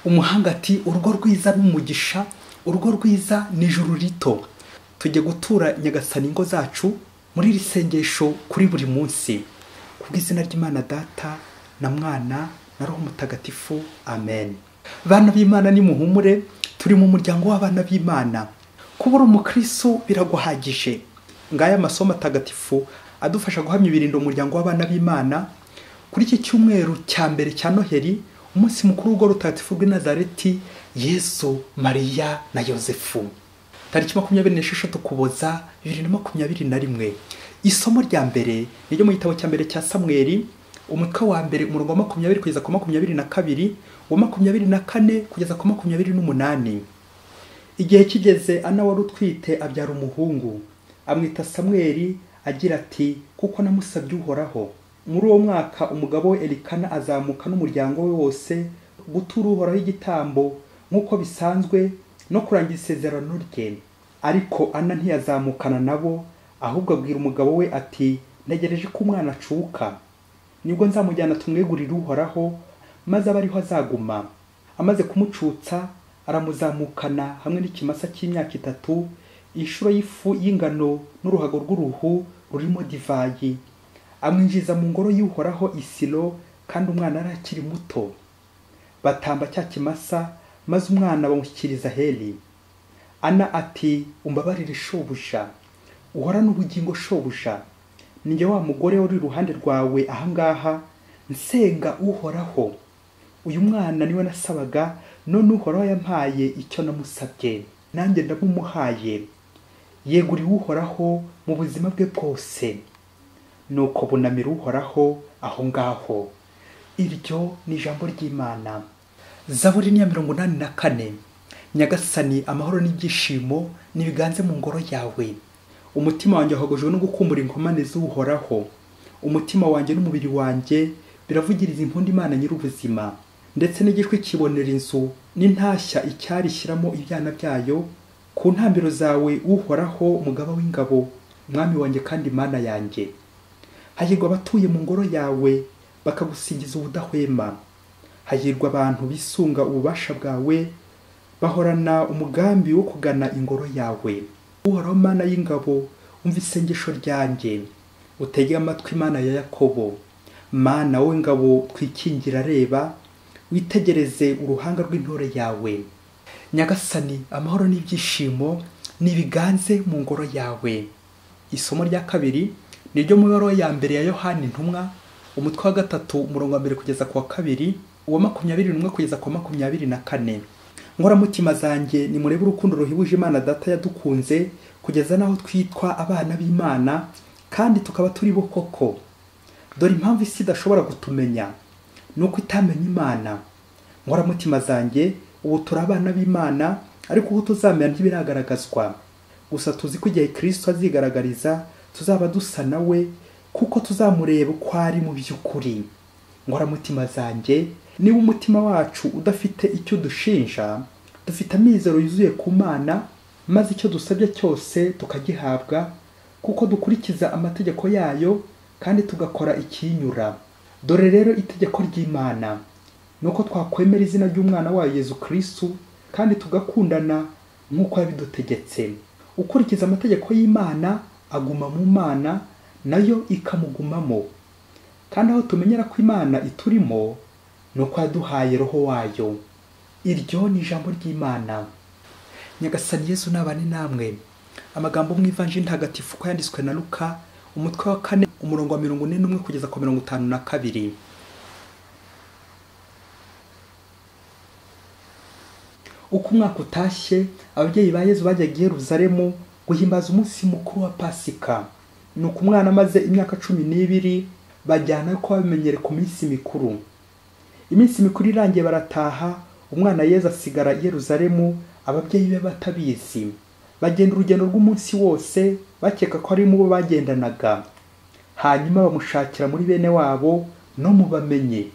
Umuhanga ati urugo rwiza n'umugisha, urugo rwiza ni ijuru rito. Tujye gutura Nyagasani ingo zacu muri iri sengesho kuri buri munsi. Kubw'izina ry'Imana Data na Mwana na Roho Mutagatifu, amen. Bana b'Imana nimuhumure, turi mu muryango w'abana b'Imana. Kuba uri umukristo biraguhagije. Ngaya amasomo atagatifu adufasha guhamya ibirindo umuryango w'abana b'Imana kuri iki cyumweru cya mbere cya Noheli, umunsi mukuru w'urugo rutagatifu rw'i Nazareti, Yesu, Mariya na Yozefu. Tariki 26 Ukuboza 2021. Isomo rya mbere niryo mu gitabo cya mbere cya Samweli, umutwe wa mbere umurongo wa 20 kugeza ku 22, wa 24 kugeza ku 28. Igihe kigeze Ana wari utwite abyara umuhungu, amwita Samweli agira ati kuko namusabye Uhoraho. Muri uwo mwaka umugabo we Elikana azamuka n'umuryango we wose gutura Uhoraho igitambo nk'uko bisanzwe no kurangiza isezerano rye. Ariko Ana ntiyazamukana nabo, ahubwo abwira umugabo we ati ntegereje ko umwana acuka, nibwo nzamujyana tumwegurire Uhoraho, maze abe ariho azaguma. Amaze kumucutsa aramuzamukana hamwe n'ikimasa cy'imyaka 3, inshuro y'ifu y'ingano n'uruhago rw'uruhu rurimo divayi, amwinjiza mu ngoro y'Uhoraho i Silo, kandi umwana yari akiri muto. Batamba cya kimasa, maze umwana bamushyikiriza Heli. Ana ati umbabarire shobuja, uhorane ubugingo shobuja, ninjye wa mugore uri iruhande rwawe ahangaha nsenga Uhoraho. Uyu mwana niwe nasabaga, none Uhoraho yampaye icyo namusabye, nanjye ndamumuhaye. Yeguriwe Uhoraho mu buzima bwe bwose. Nuko bunamira Uhoraho aho ngaho. Iryo ni ijambo ry'Imana. Zaburi ni ya 84. Nyagasani, amahoro n'ibyishimo nibiganze mu ngoro yawe. Umutima wanjye wahogojwe no gukumbura inkomane z'Uhoraho. Umutima wanjye n'umubiri wanjye biravugiriza impundu Imana nyir'ubuzima. Ndetse n'igishwi kibonera inzu, n'intashya icyari ishyiramo ibyana byayo. Ku ntambiro zawe Uhoraho, mugaba w'ingabo, mwami wanjye kandi Mana yanjye. Hahirwa abatuye mu ngoro yawe, bakagusingiza ubudahwema. Hahirwa abantu bisunga ububasha bwawe, bahorana umugambi wo kugana ingoro yawe. Uhoraho Mana y'ingabo, umva isengesho ryanjye, utege amatwi Imana ya Yakobo. Mana wowe ngabo twikingira, reba witegereze uruhanga rw'intore yawe. Nyagasani, amahoro n'ibyishimo nibiganze mu ngoro yawe. Isomo rya kabiri niryo mu ibaruwa ya mbere ya Yohani intumwa, umutwe wa 3 umurongo wa 1 kugeza ku wa 2, uwa 21 kugeza ku wa 24. Nkoramutima zanjye, nimurebe urukundo ruhebuje Imana Data yadukunze, kugeza naho twitwa abana b'Imana, kandi tukaba turi bo koko. Dore impamvu isi idashobora kutumenya, nuko itamenya Imana. Nkoramutima zanjye, ubu turi abana b'Imana, ariko ubu tuzamenya ntibiragaragazwa. Gusa tuzi ko igihe Kristo azigaragariza tuzaba dusa nawe, kuko tuzamureba uko ari mu by'ukuri. Nkoramutima zanjye, niba umutima wacu udafite icyo dushinja, dufite amizero yuzuye ku Mana, maze icyo dusabye cyose tukagihabwa, kuko dukurikiza amategeko yayo kandi tugakora ikinyura. Dore rero itegeko ry'Imana, nuko twakwemera izina ry'umwana wayo Yesu Kristo, kandi tugakundana nk'uko yabidutegetse. Ukurikiza amategeko y'Imana aguma mu Mana, nayo ikamugumamo. Kandi aho tumenyera ko Imana iturimo, nuko yaduhaye Roho wayo. Iryo ni ijambo ry'Imana. Nyagasani Yesu nabane namwe. Amagambo mu Ivanjiri ntagatifu ko yanditswe na Luka, umutwe wa 4 umurongo wa 41 kugeza ku 52. Uko umwaka utashye, ababyeyi ba Yesu bajyaga i Yerusalemu guhimbaza umunsi mukuru wa Pasika. Nuko umwana amaze imyaka 12 bajyana ko babimenyere ku minsi mikuru. Iminsi mikuru irangiye barataha, umwana Yesu asigara i Yerusalemu, ababyeyi be batabizi. Bagenda urugendo rw'umunsi wose, bakeka ko ari mu bo bagendanaga. Hanyuma bamushakira muri bene wabo no mu bamenye.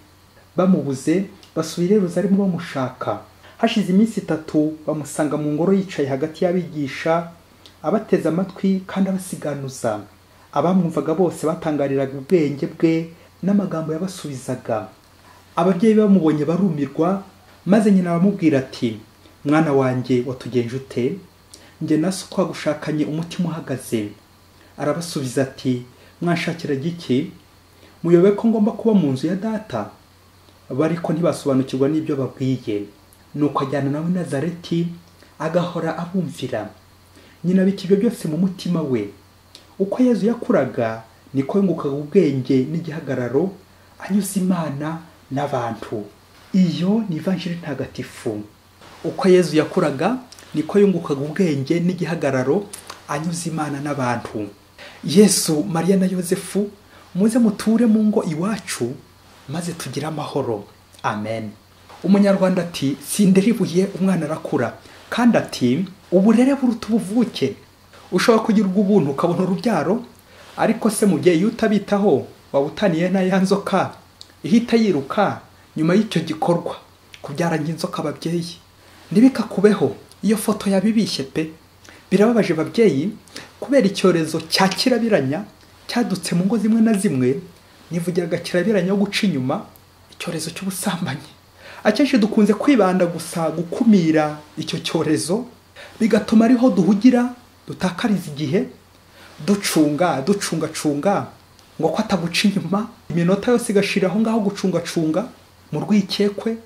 Bamubuze basubira i Yerusalemu bamushaka. Hashize iminsi 3 bamusanga mu ngoro yicaye hagati y'abigisha, abateze amatwi kandi abasiganuza. Abamwumvaga bose batangariraga ubwenge bwe n'amagambo yabasubizaga. Ababyeyi bamubonye barumirwa, Maze nyina aramubwira ati: "Mwana wanjye, watugenje ute? Njye na so twagushakanye umutima uhagaze." Arabasubiza ati: "Mwanshakira iki? Muyobe ko ngomba kuba mu nzu ya data?" Bariko ntibasobanukirwa n'ibyo babwiye. Nuko ajyana nawe Nazareti, agahora abumvira. Nyina abika ibyo byose mu mutima we. Uko Yezu yakuraga niko yungukaga ubwenge n'igihagararo, anyuze Imana n'abantu. Iyo ni Ivanjiri ntagatifu. Uko Yezu yakuraga niko yungukaga ubwenge n'igihagararo, anyuze Imana n'abantu. Yesu, Mariya na Yozefu, muze muture mu ngo iwacu, maze tugire amahoro. Amen. Umunyarwanda ati: "Sindera ibuye umwana arakura." Kandi ati: "Uburere buruta ubuvuke." Ushobora kugira ubuntu ukabona urubyaro, ariko se mubyeyi iyo utabitaho waba utaniye na ya nzoka ihita yiruka nyuma y'icyo gikorwa. Kubyara nk'inzoka ababyeyi ntibikakubeho, iyo foto yabibishye pe. Birababaje babyeyi, kubera icyorezo cya kirabiranya cyadutse mu ngo zimwe na zimwe. Nivugiraga kirabiranya yo guca inyuma, icyorezo cy'ubusambanyi. Akenshi dukunze kwibanda gusa gukumira icyo cyorezo, bigatuma ariho duhugira, dutakariza igihe ducunga ducungacunga ngo ko ataguca inyuma, iminota yose igashira aho ngaho gucungacunga mu rwikekwe,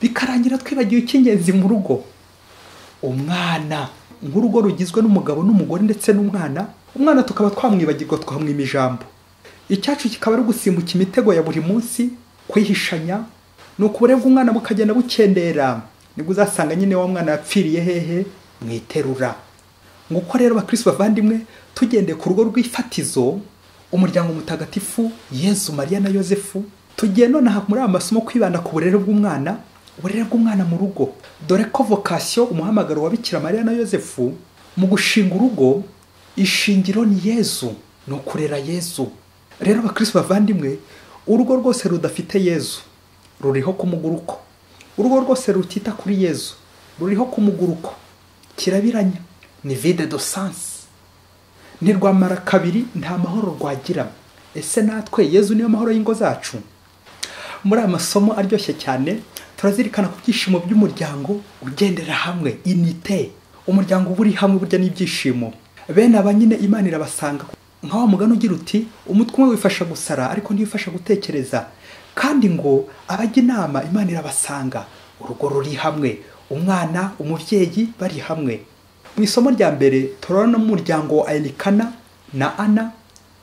bikarangira twibagiwe icy'ingenzi mu rugo, umwana. Nk'urugo rugizwe n'umugabo n'umugore ndetse n'umwana, umwana tukaba twamwibagirwa, twamwima ijambo. Icyacu kikaba ari gusimbuka imitego ya buri munsi, kwihishanya. Ni ukubure bw'umwana bukagenda bukendera, nibwo uzasanga nyine wa mwana yapfiriye hehe? Mu iterura. Nguko rero bakristo bavandimwe, tugendeye ku rugo rw'ifatizo, umuryango mutagatifu, Yezu, Mariya na Yozefu, tugiye nonaha muri aya masomo kwibanda ku burere bw'umwana, uburere bw'umwana mu rugo. Dore ko vocation, umuhamagaro wa Bikira Mariya na Yozefu mu gushinga urugo, ishingiro ni Yezu, ni ukurera Yezu. Rero bakristo bavandimwe, urugo rwose rudafite Yezu ruriho ku muguruko. Urugo rwose rutita kuri Yezu ruriho ku muguruko. Kirabiranya ni vide de sens, ntirwamara kabiri, nta mahoro rwagira. Ese natwe Yezu niyo mahoro y'ingo zacu? Muri aya masomo aryoshye cyane turazirikana ku byishimo by'umuryango ugendera hamwe, inite. Umuryango uba uri hamwe burya n'ibyishimo. Bene aba nyine Imana irabasanga. Nka wa mugani ugira uti: "Umutwe umwe wifasha gusara ariko ntiwifasha gutekereza." Kandi ngo abajya inama Imana irabasanga. Urugo ruri hamwe, umwana, umubyeyi bari hamwe. Mu isomo rya mbere turabona n'umuryango wa Elikana na Ana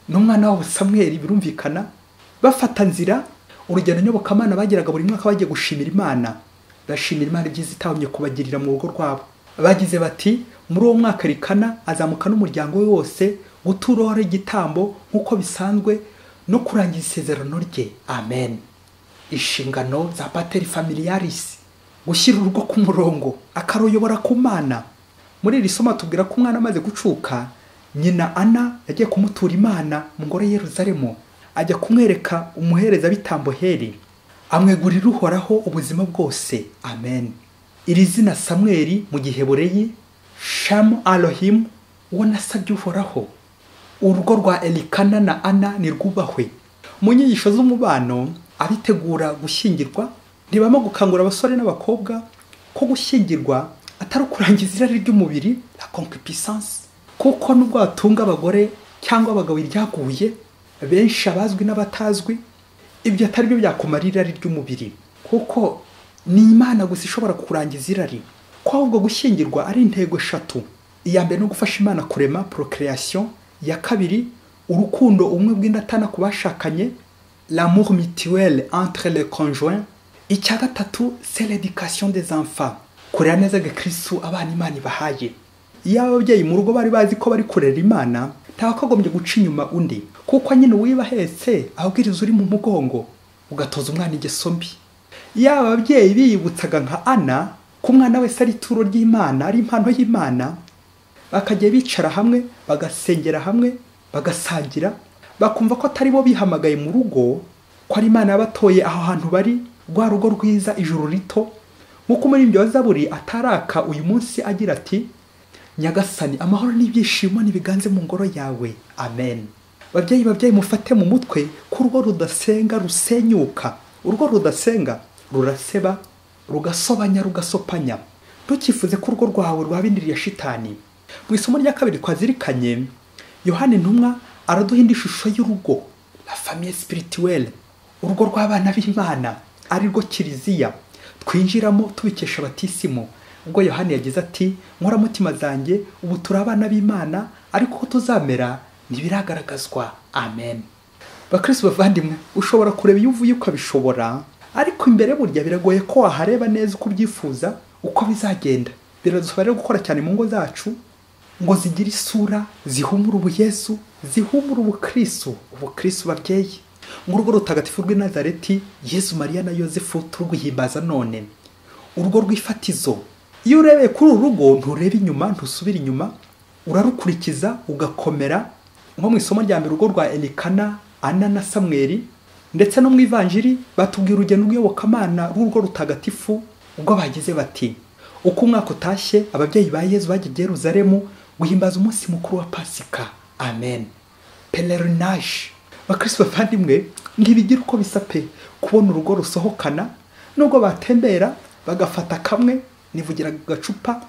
n'umwana wabo Samweli, birumvikana bafata nzira urugendo nyobokamana bageraga buri mwaka bagiye gushimira Imana. Bashimira Imana ibyiza itahumye kubagirira mu rugo rwabo. Bagize bati: "Muri uwo mwaka Elikana azamuka n'umuryango we wose gutura igitambo nk'uko bisanzwe no kurangiza isezerano rye." Amen. Inshingano za pater familiaris, gushyira urugo ku murongo, akaruyobora ku Mana. Muri iri somo tubwira ko umwana amaze gucuka, nyina Ana yagiye kumutura Imana mu ngoro ya Yerusalemu, ajya kumwereka umuherezabitambo Heli, amwegurira Uhoraho ubuzima bwose. Amen. Iri zina Samweli mu Gihebureyi, Sham Elohim, uwo nasabye Uhoraho. Urugo rwa Elikana na Ana nirwubahwe. Mu nyigisho z'umubano, abitegura gushyingirwa ntibamo gukangura abasore n'abakobwa ko gushyingirwa atari ukurangiza irari ry'umubiri, la concupiscence, kuko nubwo watunga abagore cyangwa abagabo iryaguye benshi, abazwi n'abatazwi, ibyo atari byo byakumara irari ry'umubiri, kuko ni Imana gusa ishobora kurangiza irari. Ko ahubwo gushyingirwa ari intego eshatu: iya mbere no gufasha Imana kurema, procreation; iya kabiri urukundo umwe bw'indatana ku bashakanye, l'amour mutuel entre les conjoints; icya gatatu c'est l'éducation des enfants, kurera neza Gikristu abana Imana ibahaye. Iyo ababyeyi mu rugo bari bazi ko bari kurera Imana, ntawakagombye guca inyuma undi, kuko nyine uwibahetse abwiriza uri mu mugongo, ugatoza umwana ingeso mbi. Iyo ababyeyi biyibutsaga nka Ana ko umwana wese ari ituro ry'Imana, ari impano y'Imana, bakajya bicara hamwe, bagasengera hamwe, bagasangira, bakumva ko atari bo bihamagaye mu rugo, ko ari Imana yabatoye aho hantu bari, rwa rugo rwiza, ijuru rito. Nk'uko umuririmbyi wa Zaburi ataraka uyu munsi agira ati: "Nyagasani, amahoro n'ibyishimo nibiganze mu ngoro yawe." Amen. Babyeyi, babyeyi, mufate mu mutwe ko urugo rudasenga rusenyuka. Urugo rudasenga ruraseba, Rugasobanya, rugasopanya. Ntukifuze ko urugo rwawe rwabindiriye shitani. Mu isomo rya kabiri twazirikanye, Yohani Intumwa araduha indi shusho y'urugo, la famille spirituelle, urugo rw'abana b'Imana ari rwo Kiliziya twinjiramo tubikesha batisimu. Ubwo Yohani yagize ati: nkoramutima zanjye, ubu turi abana b'Imana, ariko uko tuzamera ntibiragaragazwa. Amen. Bakristo bavandimwe, ushobora kureba iyo uvuye ukabishobora, ariko imbere burya biragoye ko wahareba neza uko ubyifuza, uko bizagenda. Biradusaba rero gukora cyane mu ngo zacu ngo zigire isura, zihumure ubuyesu, zihumure ubukristo, ubukristo babyeyi. Ngo urugo rutagatifu rw'i Nazareti, Yesu, Mariya na Yosefu turguhimbaza none. Urugo rw'ifatizo. Iyo urebeye kuri uru rugo ntureba inyuma, ntusubira inyuma, urarukurikiza ugakomera. Nko mu isomo rya mbere urugo rwa Elikana, Ana na Samweli, ndetse no mu Ivanjiri batubwira urugendo rw'iyobokamana rw'urugo rutagatifu, ubwo bagize bati: uko umwaka utashye ababyeyi ba Yezu bagiye i Yerusalemu guhimbaza umunsi mukuru wa Pasika. Amen. Pèlerinage. Bakristo bavandimwe, ntibigira uko bisa pe kubona urugo rusohokana, nubwo batembera bagafata kamwe, nivugira gacupa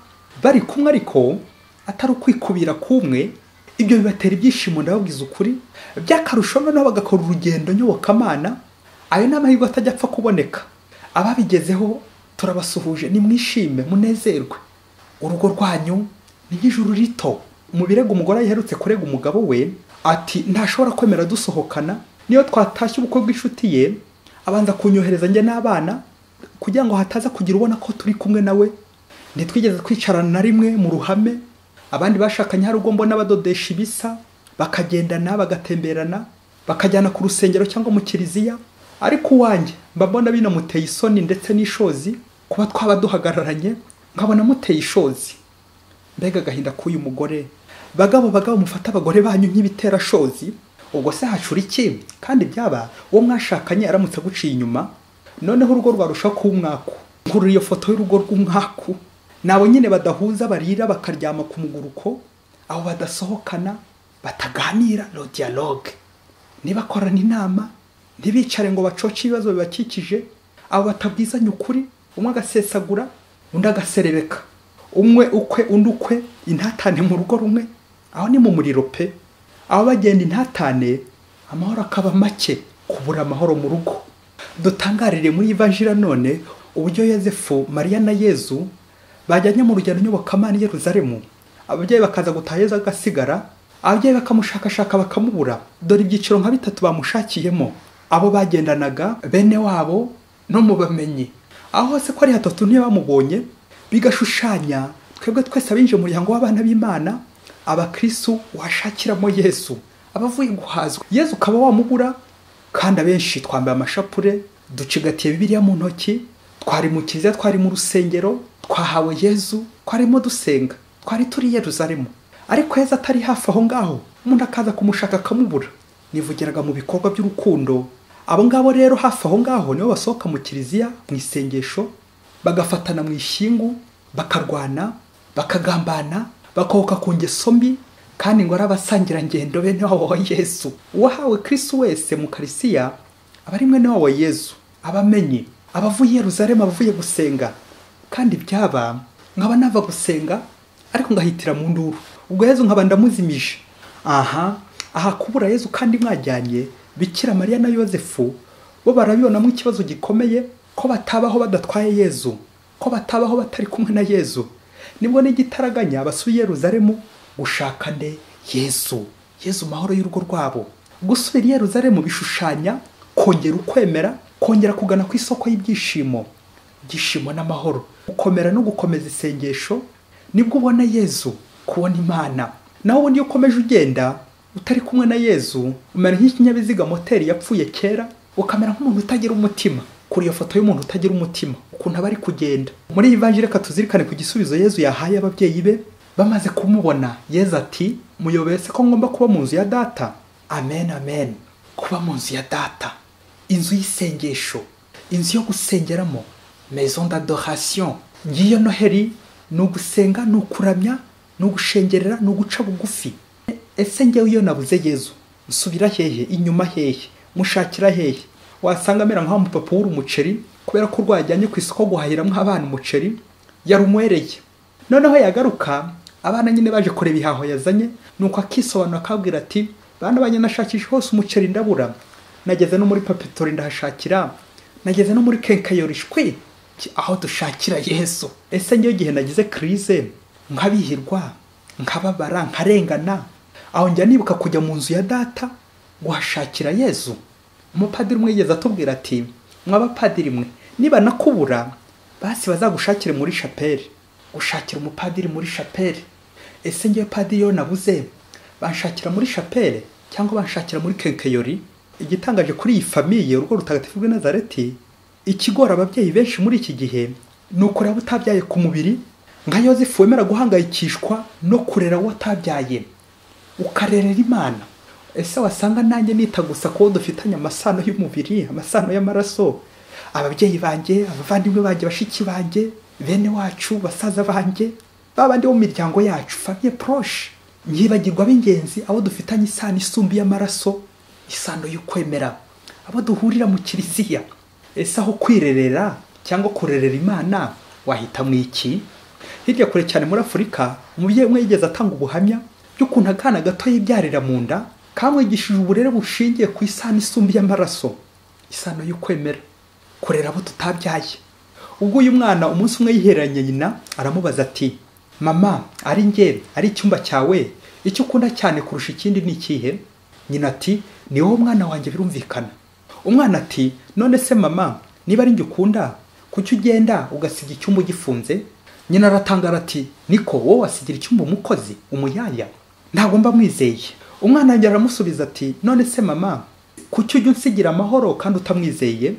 bari kumwe, ariko atari ukwikubira kumwe. Ibyo bibatera ibyishimo, ndababwiza ukuri. By'akarusho noneho bagakora urugendo nyobokamana. Ayo ni amahirwe atajya apfa kuboneka. Ababigezeho turabasuhuje, nimwishime, munezerwe. Urugo rwanyu ni nk'ijuru rito. Mu birego umugore aherutse kurega umugabo we ati: ntashobora kwemera dusohokana, niyo twatashye ubukwe bw'inshuti ye abanza kunyohereza njye n'abana kugira ngo hataza kugira ubona ko turi kumwe nawe. Ntitwigeze twicarana na rimwe mu ruhame. Abandi bashakanye hari ubwo mbona badodesha ibisa, bakagendana, bagatemberana, bakajyana ku rusengero cyangwa mu kiliziya, ariko uwanjye mba mbona binamuteye isoni ndetse n'ishozi kuba twaba duhagararanye, nkabona muteye ishozi. Mbega agahinda k'uyu mugore. Bagabo, bagabo, mufate abagore banyu nk'ibiterashozi. Ubwo se hacura iki? Kandi byaba uwo mwashakanye aramutse aguciye inyuma, noneho urugo rwarushaho kuba umwaku. Nkurura iyo foto y'urugo rw'umwaku. Nabo nyine badahuza, barira bakaryama ku muguruko, abo badasohokana, bataganira, no dialogue, nibakorana inama, ntibicare ngo bacoce ibibazo bibakikije, abo batabwizanya ukuri, umwe agasesagura undi agaserebeka, umwe ukwe undi ukwe, intatane mu rugo rumwe. Aho ni mu muriro pe. Aho bagenda intatane, amahoro akaba make, kubura amahoro mu rugo. Dutangarire muri Ivanjiri none uburyo Yosefu, Mariya na Yezu bajyanye mu rugendo nyobokamana i Yerusalemu. Ababyeyi bakaza gutaha, Yezu agasigara, ababyeyi bakamushakashaka bakamubura. Dore ibyiciro nka bitatu bamushakiyemo: abo bagendanaga, bene wabo, no mu bamenyi. Aho hose ko ari hatatu ntibamubonye. Bigashushanya twebwe twese abinjiye mu muryango w'abana b'Imana, abakristo washakiramo Yesu, abavuye guhazwa Yesu ukaba wamubura. Kandi abenshi twambaye amashapure, ducigatiye Bibiliya mu ntoki, twari mu kiliziya, twari mu rusengero, twahawe Yezu, twarimo dusenga, twari turi i Yerusalemu, ariko Yezu atari hafi aho ngaho, umuntu akaza kumushaka akamubura. Nivugiraga mu bikorwa by'urukundo. Abo ngabo rero hafi aho ngaho nibo basohoka mu kiliziya mu isengesho, bagafatana mu ishyingu, bakarwana, bakagambana, bakohoka ku ngeso mbi, kandi ngo ari abasangirangendo bene wabo wa Yesu. Uwahawe Kristo wese mu Karisiya aba ari mwene wabo wa Yesu, abamenye, abavuye i Yerusalemu, abavuye gusenga. Kandi byaba nkaba nava gusenga ariko ngahitira mu nduru, ubwo Yezu nkaba ndamuzimije. Aha kubura Yezu kandi mwajyanye, Bikira Mariya na Yosefu bo barabibonamo ikibazo gikomeye, ko batabaho badatwaye Yezu, ko batabaho batari kumwe na Yezu. Nibwo n'igitaraganya basuye Yerusalemu gushaka nde? Yezu. Yezu mahoro y'urugo rwabo. Gusubira i Yerusalemu bishushanya kongera ukwemera, kongera kugana ku isoko y'ibyishimo, ibyishimo n'amahoro, gukomera no gukomeza isengesho. Nibwo ubona Yezu, kubona Imana. Naho ubundi iyo ukomeje ugenda utari kumwe na Yezu, umera nk'ikinyabiziga moteri yapfuye kera, ukamera nk'umuntu utagira umutima. Kuri iyo foto y'umuntu utagira umutima, ukuntu aba ari kugenda. Muri iyi Ivanjiri reka tuzirikane ku gisubizo Yezu yahaye ababyeyi be bamaze kumubona. Yezu ati: muyobeye se ko ngomba kuba mu nzu ya data? Amen, amen. Kuba mu nzu ya data, inzu y'isengesho, inzu yo gusengeramo, maison d'adoration. Ngiyo Noheri ni ugusenga, ni ukuramya, ni ugushengerera, ni uguca bugufi. Ese njyewe iyo nabuze Yezu nsubira hehe? Inyuma hehe? Mushakira hehe? Wasanga amera nk'aho umupapa w'uri umuceri, kubera ko rwajyanye ku isoko guhahiramo abana umuceri yarumwereye. Noneho yagaruka abana nyine baje kureba ihaho yazanye, nuko akisobanura akabwira ati bana banjye nashakisha hose umuceri ndabura, nageze no muri papetori ndahashakira, nageze no muri kenkayori shwi, aho dushakira Yesu. Ese ngewe igihe nagize crise nkabihirwa, nkababara, nkarengana, aho njya nibuka kujya mu nzu ya data guhashakira Yesu? Umupadiri umwe yigeze atubwira ati mwabapadiri mwe, niba nakubura basi bazagushakire muri chapelle. Gushakira umupadiri muri chapelle. Ese ngewe padiri yo nabuze banshakira muri chapelle cyangwa banshakira muri kenkayori? Igitangaje kuri iyi famille urugo rutagatifu rw'i Nazareti, ikigora ababyeyi benshi muri iki gihe ni ukureba utabyaye ku mubiri, nka Yozefu wemera guhangayikishwa no kurera uwo atabyaye, ukarerera Imana. Ese wasanga nanjye nita gusa ko dufitanye amasano y'umubiri, amasano y'amaraso, ababyeyi banjye, abavandimwe banjye, bashiki banjye, bene wacu, basaza banjye, babandi bo mu miryango yacu, famille proche, nkibagirwa b'ingenzi abo dufitanye isano isumbi y'amaraso, isano y'ukwemera, abo duhurira mu kiliziya. Ese aho kwirerera cyangwa kurerera Imana wahitamo iki? Hirya kure cyane muri Afurika, umubyeyi umwe yigeze atanga ubuhamya by'ukuntu akana gato yibyarira mu nda kamwigishije uburere bushingiye ku isano isumbi y'amaraso, isano y'ukwemera, kurera abo tutabyaye. Ubwo uyu mwana umunsi umwe yihereranye nyina aramubaza ati mama, ari nge ari icyumba cyawe, icyo ukunda cyane kurusha ikindi ni ikihe? Nyina ati ni wowe mwana wanjye, birumvikana. Umwana ati none se mama, niba ari nge ukunda kuki ugenda ugasiga icyumba ugifunze? Nyina aratangara ati niko wowe wasigira icyumba umukozi, umuyaya? Ntabwo mba mwizeye. Umwana wanjye aramusubiza ati none se mama, kuki ujya unsigira amahoro kandi utamwizeye?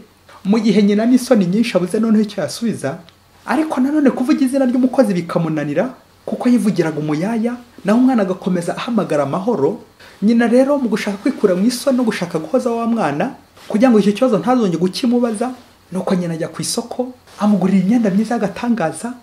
Mu gihe nyina n'isoni nyinshi abuze noneho icyo yasubiza, ariko nanone kuvuga izina ry'umukozi bikamunanira kuko yivugiraga umuyaya, naho umwana agakomeza ahamagara amahoro. Nyina rero mu gushaka kwikura mu isoni no gushaka guhoza wa mwana kugira ngo icyo kibazo ntazongere gukimubaza, nuko nyina ajya ku isoko amugurira imyenda myiza y'agatangaza,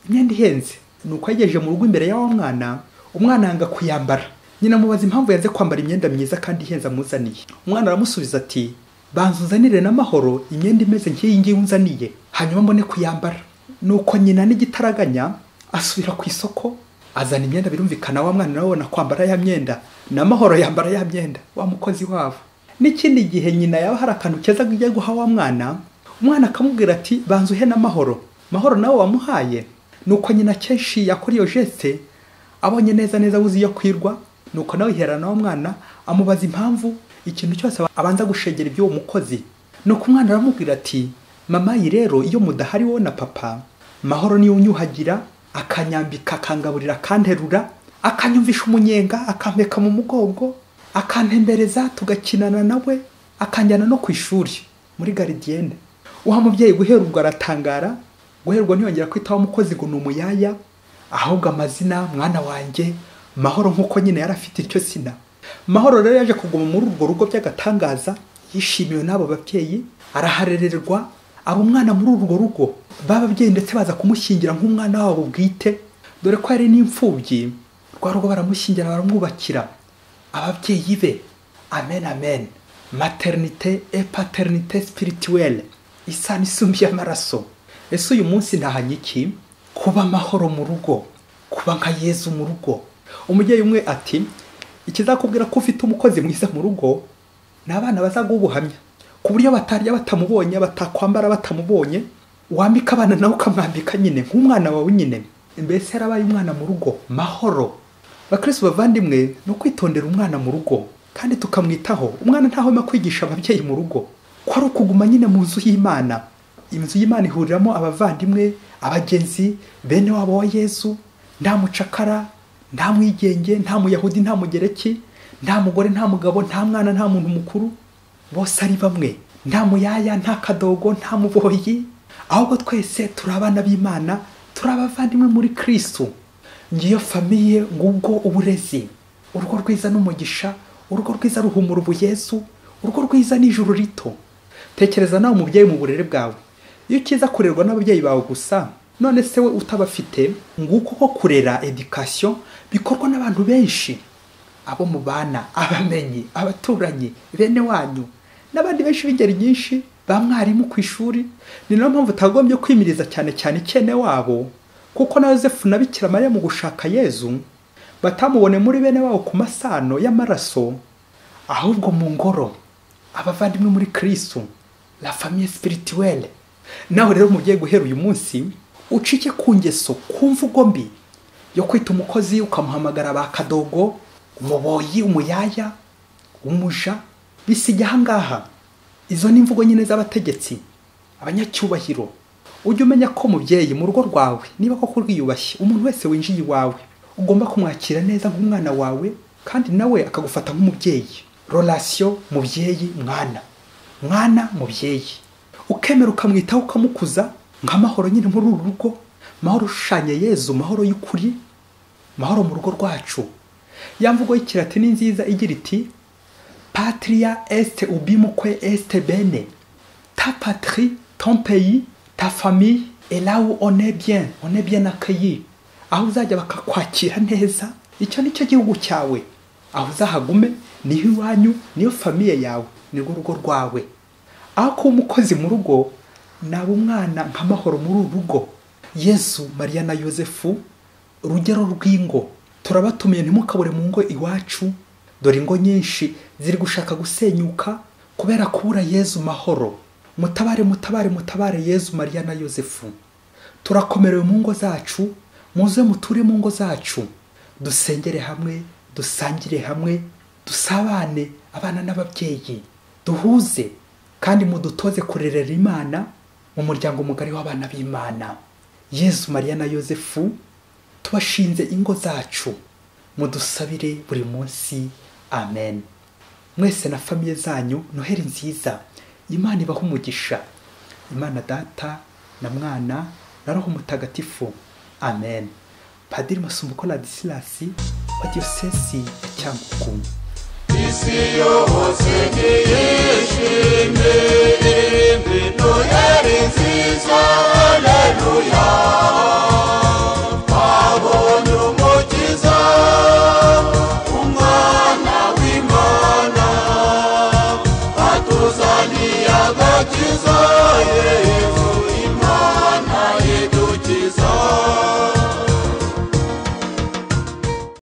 imyenda ihenze. Nuko yegeje mu rugo imbere ya wa mwana, umwana yanga kuyambara. Nyina amubaza impamvu yanze kwambara imyenda myiza kandi ihenze amuzaniye. Umwana aramusubiza ati banza unzanire n'amahoro imyenda imeze nk'iyi ngiyi unzaniye, hanyuma mbone kuyambara. Nuko nyina n'igitaraganya asubira ku isoko azana imyenda, birumvikana wa mwana nawe kwambara ya myenda, n'amahoro yambara ya myenda wa mukozi wabo. N'ikindi gihe nyina yaba hari akantu keza agiye guha wa mwana, umwana akamubwira ati banza uhe n'amahoro, mahoro nawe wamuhaye. Nuko nyina kenshi yakora iyo geste abonye neza neza abuze iyo kwirwa, nuko nawe yiherana wa mwana amubaza impamvu ikintu cyose abanza gushegera iby'uwo mukozi. Nuko umwana aramubwira ati mama, iyi rero iyo mudahari wowe na papa, mahoro niyo unyuhagira, akanyambika, akangaburira, akanterura, akanyumvisha umunyenga, akampeka mu mugongo, akantembereza tugakinana nawe, akanjyana no ku ishuri muri gardienne. Uha mubyeyi guhera ubwo aratangara, guherwa ntiyongera kwitaho umukozi ngo ni umuyaya, ahubwo amazina mwana wanjye mahoro, nkuko nyine yari afite icyo sina. Mahoro rero yaje kuguma muri urwo rugo by'agatangaza, yishimiwe n'abo babyeyi, araharererwa, aba umwana muri urwo rugo. Bababyeyi ndetse baza kumushyingira nk'umwana wabo bwite, dore ko yari n'imfubyi. Rwa rugo baramushyingira, baramwubakira ababyeyi be. Amen, amen. Maternité et paternité spirituelle, isano isumbi y'amaraso. Ese uyu munsi ntahanye iki? Kuba amahoro mu rugo, kuba nka Yezu mu rugo. Umubyeyi umwe ati ikizakubwira ko ufite umukozi mwiza mu rugo ni abana bazaguha ubuhamya, ku buryo batarya batamubonye, batakwambara batamubonye. Wambika abana nawe ukamwambika nyine nk'umwana wawe nyine. Mbese yarabaye umwana mu rugo, mahoro. Bakristo bavandimwe, no kwitondera umwana mu rugo kandi tukamwitaho. Umwana ntahwema kwigisha ababyeyi mu rugo ko ari ukuguma nyine mu nzu y'Imana. Inzu y'Imana ihuriramo abavandimwe, abagenzi, bene wabo wa Yesu. Nta mucakara, nta mwigenge, nta muyahudi, nta mugereki, nta mugore, nta mugabo, nta mwana, nta muntu mukuru, bose ari bamwe. Nta muyaya, nta kadogo, nta muboyi, ahubwo twese turi abana b'Imana, turi abavandimwe muri Kristo. Ngiyo famille, ngubwo uburezi. Urugo rwiza n'umugisha, urugo rwiza ruhumura ubuyesu, urugo rwiza n'ijuru rito. Tekereza nawe umubyeyi mu burere bwawe, iyo ukiza kurerwa n'ababyeyi bawe gusa, none se we utabafite? Nguko ko kurera education bikorwa n'abantu benshi, abo mubana, abamenyi, abaturanyi, bene wanyu. n'abandi benshi b'ingeri nyinshi, ba mwarimu ku ishuri. Ni nayo mpamvu utagombye kwimiriza cyane cyane ikene wabo, kuko na Yozefu na Bikira Mariya mu gushaka Yezu batamubone muri bene wabo ku masano y'amaraso, ahubwo mu ngoro, abavandimwe muri Kristo, la famille spirituelle. Nawe rero mubyeyi, guhera uyu munsi ucike ku ngeso, ku mvugo mbi yo kwita umukozi ukamuhamagara ba kadogo, umuboyi, umuyaya, umuja, bisijya ahangaha. Izo ni imvugo nyine z'abategetsi, abanyacyubahiro. Ujye umenya ko mubyeyi mu rugo rwawe, niba koko rwiyubashye, umuntu wese winjiye iwawe ugomba kumwakira neza nk'umwana wawe, kandi nawe akagufata nk'umubyeyi. Relation mubyeyi mwana, mwana mubyeyi. Ukemera ukamwitaho, ukamukuza nk'amahoro nyine muri uru rugo, mahoro ushushanya Yezu, mahoro y'ukuri, mahoro mu rugo rwacu. Ya mvugo y'ikilatini nziza igira iti patria est ubimque est bene, ta patrie, ton pays, ta famille est là où on est bien, on est bien accueilli. Aho uzajya bakakwakira neza, icyo nicyo gihugu cyawe. Aho uzahagume niho iwanyu, niyo famille yawe, nirwo rugo rwawe. Aho kuba umukozi mu rugo, naba umwana nk'amahoro muri uru rugo. Yezu, Mariya na Yozefu, rugero rw'ingo, turabatumiye ntimukabure mu ngo iwacu. Dore ingo nyinshi ziri gushaka gusenyuka kubera kubura Yezu mahoro. Mutabare, mutabare, mutabare Yezu, Mariya na Yozefu. Turakomerewe mu ngo zacu, muze muture mu ngo zacu, dusengere hamwe, dusangire hamwe, dusabane abana n'ababyeyi, duhuze kandi mudutoze kurerera Imana mu muryango mugari w'abana b'Imana. Yezu, Mariya na Yozefu, tubashinze ingo zacu, mudusabire buri munsi. Amen. Mwese na famiye zanyu, Noheri nziza. Imana ibahe umugisha. Imana Data na Mwana na Roho Mutagatifu. Amen. Padiri Masumbuko Ladislas wa Diyosezi ya Cyangugu. Isi yose niyishime, Noheri nziza, haleluya. Twabonye umukiza, umwana w'Imana, atuzaniye agakiza.